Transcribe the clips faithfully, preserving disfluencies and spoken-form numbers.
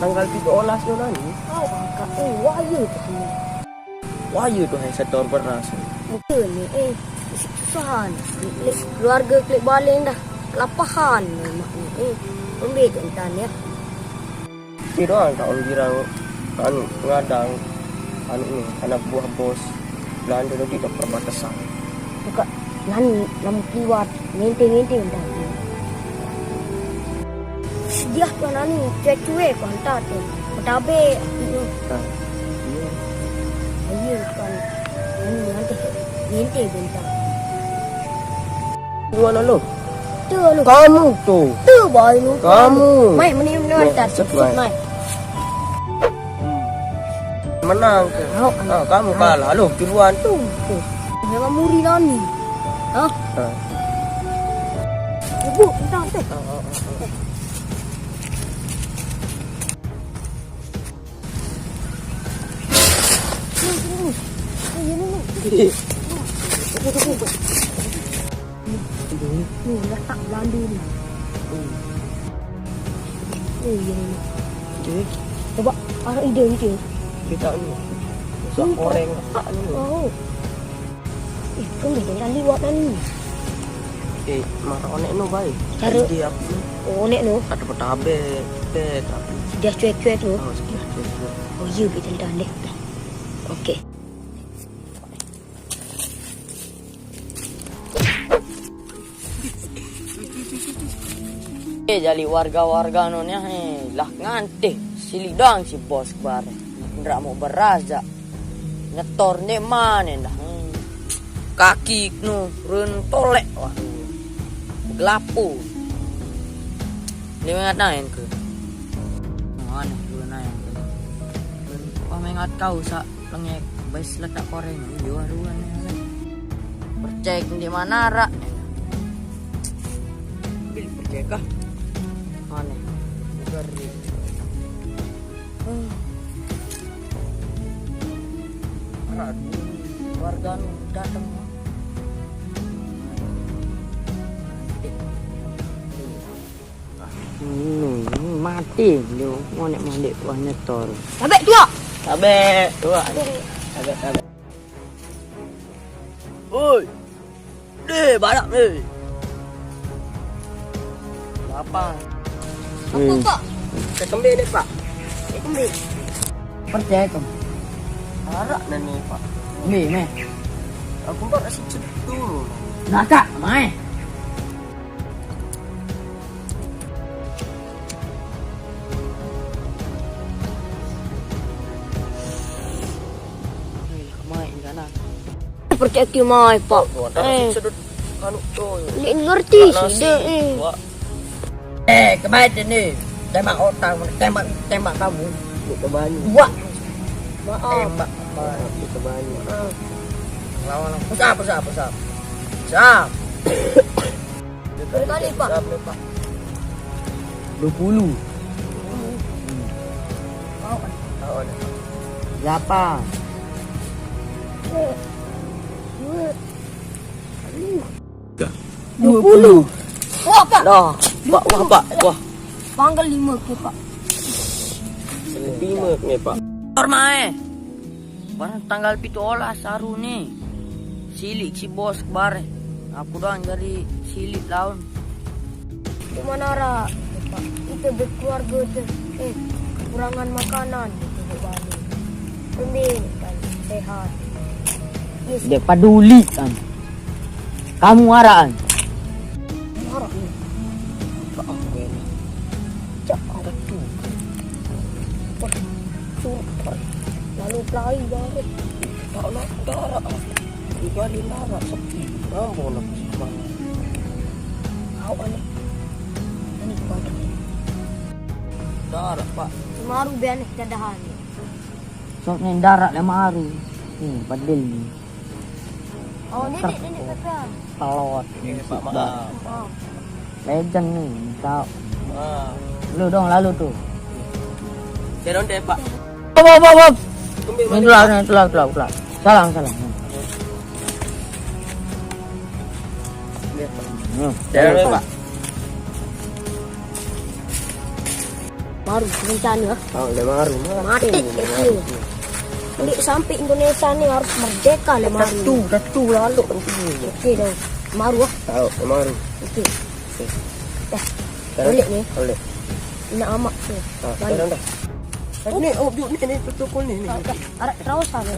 Tanggal tujuh belas tu nani? Kau angkat, eh, wah, iya tu. Wah, iya tu, hai setor beras. Bukan ni, eh, isi kesusahan. Klik keluarga, klik balik dah. Kelapahan ni mak ni, eh. Ambil je entan ya. Ni doang tak orang girang. Anu, ngadang. Anu ni, anak buah bos. Belanja nanti dah perbatasan. Buka nani, nama keliwat. Ngente-ngente entan. Sedia tuan anu, cuek-cuek kau entan tu. Petabek. Ha. Iya. Iya, tuan. Anu, nanti. Ngente bentar. Dua lalu. Tu lalu. Kamu tu. Tu baru lu. Kamu. Mai, meni meni Mai, tak sip, sip, mai. Mai. Hmm. Menang ke? Oh, ah, kamu kalah. Aduh, duluan. Tu, tu. Memang muri nani. Hah? Ha. Ibu, entah tu. Ha, ha, ha, ha. Ni, ni, ni. Ni, ni, ni. Ni, letak Belanda ni. Oh, ya, ya. Okey. Cuba, arah ide ni, cuy. Kita ni. Susah orang letak ni. Oh. Eh, kau ni jangan liwat kan ni. Eh, marah onek no, bai. Cara ide apa ni? Oh, onek no. Ada petabek, bek, tapi dia cuek-cuek tu. Oh, sekian cuek-cuek. Oh, ya, betul dah deh. Okey. Eh, jali warga-warga no ni, eh, lah ngantih. Sili doang si bos kebare. Ndak mau beras jak. Nyetor ni mana dah. Hmm. Kaki no rentolek. Waduh. Begelapu. Ni mengat nain ke. Mana dua nain ke. Wah, mengat kau sak. Lengek, bais letak koreng. Iya, aduh, aneh, aneh. Percek di mana, Rak? Beli percek kah? Aneh. Bukan ni. Rak, warga nu datang. Hmm, mati dia monek mandek buah nyetor. Sabek tuak. Sabek tuak. Sabek, sabek. Oi. Deh, balak ni. Apa? Apa, hmm. Pak? Saya kembali ni, Pak. Saya kembali. Percaya kau? Arak ni, Pak. Ni, meh. Aku tak rasa cetu. Nakak, mai. Percaya mai, Pak. Eh. Sedut anu tu. Ni ngerti sih, dek, eh. Eh, kemarin ni. Tembak otak, tembak, tembak kamu. Buat. Maaf. Tembak. Maaf, kita banyak. Lawan, lawan. Push up, push up, push up. Push up. Berapa kali, Pak? Berapa kali, Pak? Dua puluh. Lapan. Dua puluh. Wah, Pak. Dah. Pak, wah, Pak. Wah. Panggal lima ke, Pak. Lima ke, Pak. Hormae. Barang tanggal pitu olas aru ni. Silik si bos kebare. Aku doang dari silik laun. Cuma nara, Pak. Kita berkeluarga tu. Eh, kekurangan makanan. Kita balik. Ambil kan sehat. Yes. Dia peduli kan. Kamu araan. Marah ni. Tak apa ni. Cak ada tu. Wah, curut. Lalu pelai baru. Tak nak darah. Tinggalin darah sepi. Mampu nak simpan. Kau anak. Ini kepada. Darah, Pak. Maru biar ni dadahan. Sok ni darah lama aru. Ni, padil ni. Oh, ni, ni, ni, ni, ni. Pelot. Ni, Pak, maaf. Oh. Legend ni, kau. Ah. Lu dong lalu tu. Saya dong deh, Pak. Hop, hop, hop, hop. Ni keluar, ni keluar, keluar, keluar. Salam, salam. Ni, Pak. Hmm. Saya dong deh, Pak. Baru rencana. Oh, le maru, mati. Mati, mati. Ini sampai Indonesia nih harus merdeka, le maru. Datu, datu lalu penting. Oke dong. Maru ah. Oh, le maru. Oke. Dah. Boleh nih. Boleh. Ini amak tuh. Ah, balik. Dah, dah. Ini, oh, yuk, ini, ini, betul nih, nih. Oke. Arah terus sana.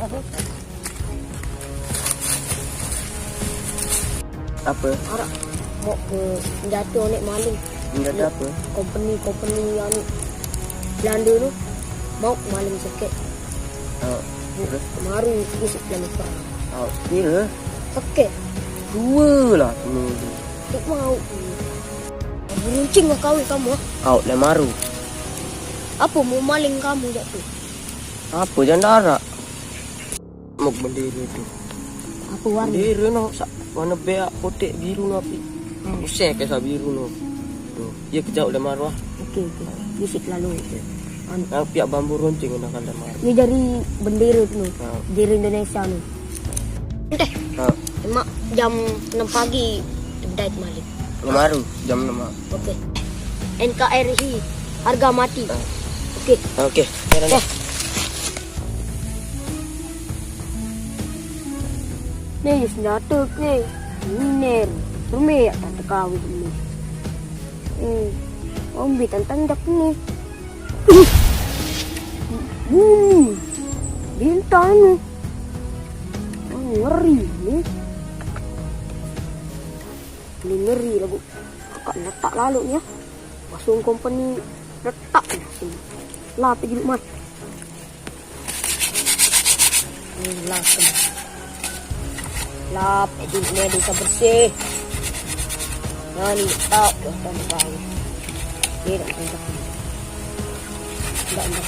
Apa? Arah mau ke jatuh nek maling. Enggak ada apa? Company, company anu Belanda tu mau maling seke. Oh, terus? Maru isi lalu perang. Oh, iya. Oke. Dua lah seminggu. Tak mau. Beruncing lah kau kamu. Kau le maru. Apa mau maling kamu jatuh? Apa jandara? Mau bendera tu. Apa warna? Bendera no, sa, warna beak, putih, biru no api. Hmm. Usah ke sa biru no. Tu. Iya kejap le maru ah. Oke, oke. Musik lalu. Oke. Anu. Yang pihak bambu runcing nak kandang maru. Ini dari bendera tu. Ha. Bendera Indonesia ni. Entah. Ha. Cuma jam enam pagi bedait maling. Le maru jam enam. Oke. N K R I harga mati. Ha. Oke. Oke. Oke. Ni senjata ke? Miner. Rumah ya tak terkawin ni. Eh, ombi tantang dak ni. Bunyi. Bintang ni. Oh, ngeri ni. Ini ngeri lagu. Kakak letak lalu ni ya. Langsung company letak langsung. Lah, pergi rumah. Ini langsung. Lap, editnya bisa bersih. Nah, ini tak, dah, tak tahu. Dia nak tembak. Enggak, enggak.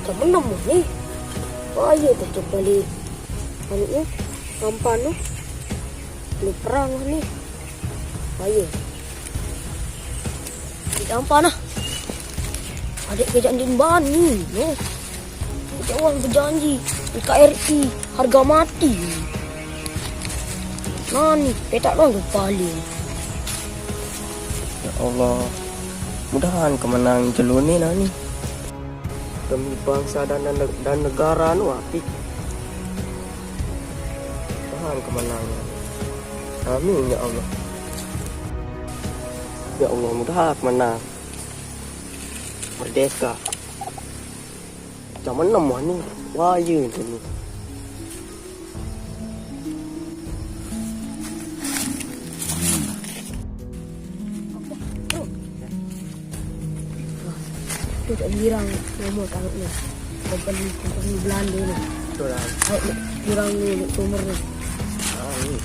Macam mana ni? Bahaya tu, tu balik. Anu ya, sampan tu. Ni perang ni. Bahaya. Di sampan lah. Adik kejak din bani, no. Kita orang berjanji, N K R I, harga mati. Nani, petak dong tu paling. Ya Allah, mudahan kemenang jelo ni nani. Demi bangsa dan, dan, dan negara nu api. Mudahan kemenangan. Amin ya Allah. Ya Allah, mudahan menang. Merdeka. Zaman nama ni? Wah, ya tu ni. Tu tak girang nomor tangan ni. Company, company Belanda ni. Betul lah. Hai, girang ni, ni nomor ni. Ah, ni.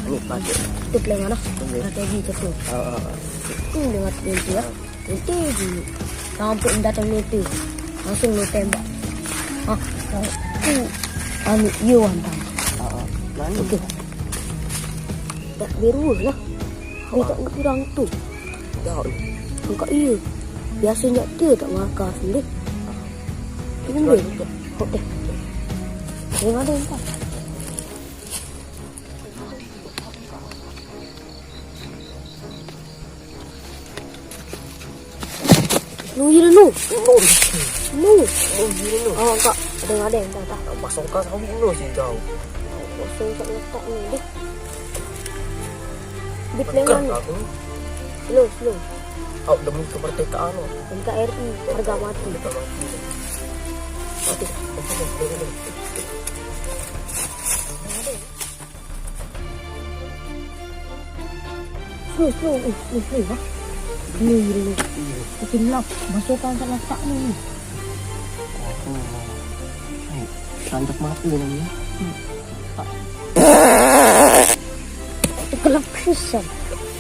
Ni patut. Tu plan mana? Okey. Strategi macam tu. Ah, ah, ah. Tu dengan tu ya. Nanti je. Sampai datang nanti. Langsung lu tembak. Ha, tu. Anu, you hantar. Ah, ah. Mana? Okey. Tak beru lah. Dia tak nak orang tu. Dah. Engkau iya. Biasanya dia tak markah sendiri. Tunggu. Okey. Dia ada entah. Lu iya lu. Lu. Lu. Lu iya lu. Oh, enggak. Ada, ada, enggak, enggak. Masuk ke sama lu sih jauh. Langsung tak letak ni deh. Bit lengan. Aku. Slow, slow. Kau demi kemerdekaan lo. N K R I, harga mati. Harga mati. Mati. Slow, slow, eh, slow, slow, ha? Ni, ni, ni. Makin lap, masukkan salah tak ni. Aku memang. Hai, tanjak mata ni. Hmm. Kelepusan.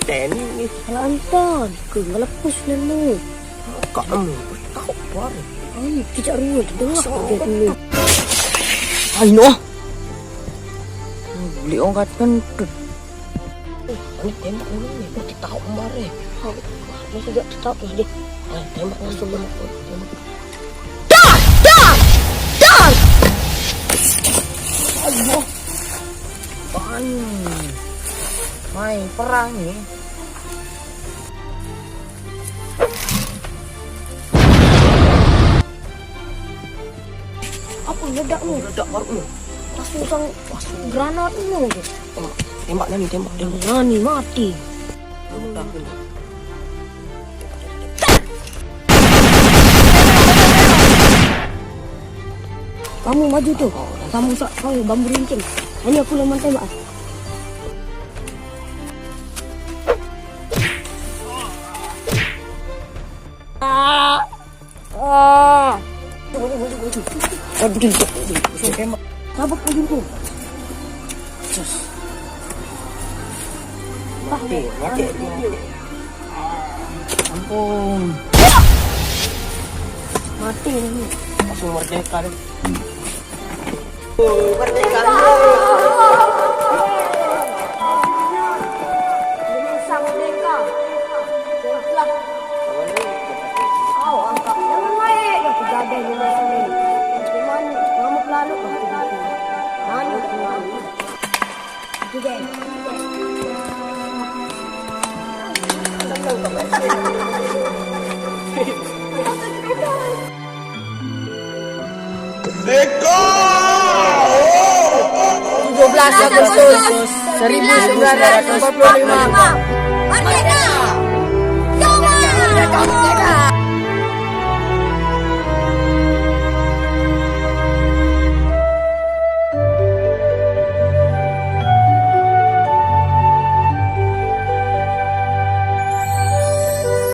Teknik ni. Lantan, kelepus ni. Kamu tahu baru. Ai, kijak rua tu dengar dia ni. Ai, noh. Beli orang kentut. Ini tembak dulu ni, kau tak tahu kemarin. Masih tak tahu lah dia. Ai, tembak langsung tembak. Tembak. Dah! Dah! Dah! Apaan? Main perang nih. Apa meledak lu? Meledak baru lu. Pas pasang granat lu. Tembak, tembak Nani, tembak. Nani mati. Meledak lu. Kamu maju tuh. Kamu sa-, kamu bambu runcing. Ini aku lemah tembak. Ah. Ah. Waduh, waduh, waduh. Waduh, waduh, waduh. Saya tembak. Tabok ujungku. Cus. Mati, mati. Ampun. Mati ini. Langsung merdeka deh. Merdeka. Indonesia merdeka. Janganlah. Kau angkat. Jangan naik. Aku jaga Indonesia ini. Cuman ngamuk lalu. Ngamuk, ngamuk. Itu deh. Tujuh belas Agustus seribu sembilan ratus empat puluh lima. Merdeka! Merdeka!